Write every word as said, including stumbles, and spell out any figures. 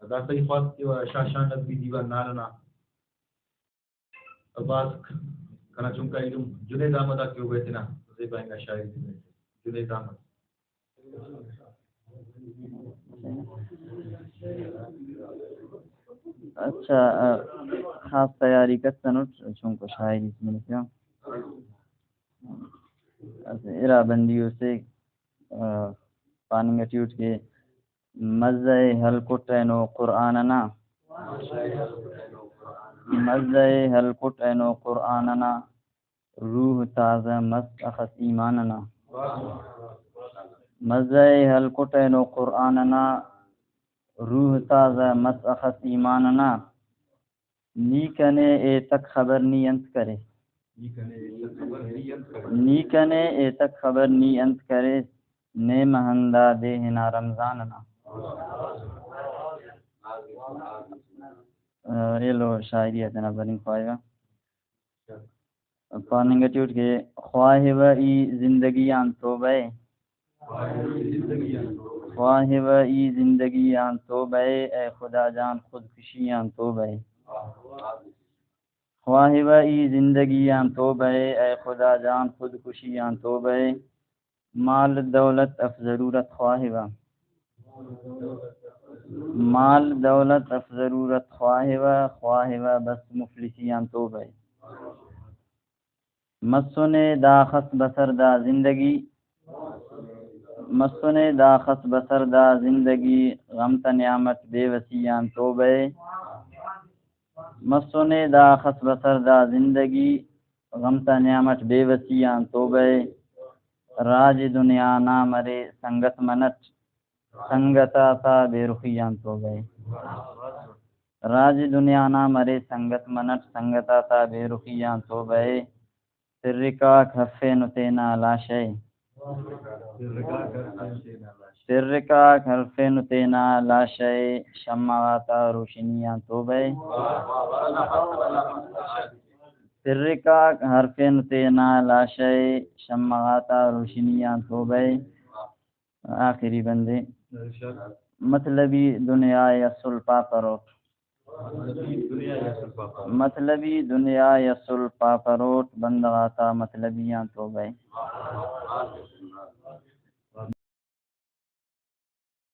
داسہ ای خواست کیوہ شاہ شاہ ندوی دیوان نال ئنا باسک کنا چنکا ایلم جنید احمد آ کیوہ تینا زیبا انگا شاعری تے۔ جنید احمد۔ اچھا، آ، خاص تیاری کتنٹ، چنکو شاعری تے منفیا۔ اچھا، ارا بندی اسے، آ، پاننگ ٹی اٹ کہ مزہ ءِ ہلکٹ اینو قرآن ئنا، مزہ ءِ ہلکٹ اینو قرآن ئنا، روح تازہ مس اخس ایمان ئنا۔ مزہ ءِ ہلکٹ اینو قرآن ئنا، روح تازہ مس اخس ایمان ئنا۔ نی کنے ایتک خبر نی انت کرے؟ نی کنے ایتک خبر نی انت کرے؟ نیمہ ہندا دے ہنا رمضان ئنا۔ ایلو شاعری آ تینا برنگ خواہوہ۔ پاننگ ٹی اٹ کہ خواہوہ ای زندگی آن توبہ ءِ، خواہوہ ای زندگی آن توبہ ءِ، اے خدا جان خودکشی آن توبہ ءِ۔ خواہوہ ای زندگی آن توبہ ءِ، اے خدا جان خودکشی آن توبہ ءِ۔ مال دولت اف ضرورت خواہوہ، مال دولت اف ضرورت خواہوہ، خواہوہ بس مفلسی آن توبہ ءِ۔ مسنے داخس بسر دا زندگی، مسنے داخس بسر دا زندگی، غم تا نیام اٹ بے وسی آن توبہ ءِ۔ مسنے داخس بسر دا زندگی، غم تا نیام اٹ بے وسی آن توبہ ءِ۔ راج دنیا نا مرے سنگت منٹ، سنگت آتا بے رخی آن توبہ ءِ۔ راج دنیا نا مرے سنگت منٹ، سنگت آتا بے رخی آن توبہ ءِ۔ ترکاک ہرفینو تینا لاشہ ءِ، ترکاک ہرفینو تینا لاشہ ءِ، شمع غاتا روشنی آن توبہ ءِ۔ ترکاک ہرفینو تینا لاشہ ءِ، شمع غاتا روشنی آن توبہ ءِ۔ آخری بندے، مطلبی دنیا ءِ اسل پاپروٹ، مطلبی دنیا ءِ اسل پاپروٹ، بندغ آتا مطلبی آن توبہ ءِ۔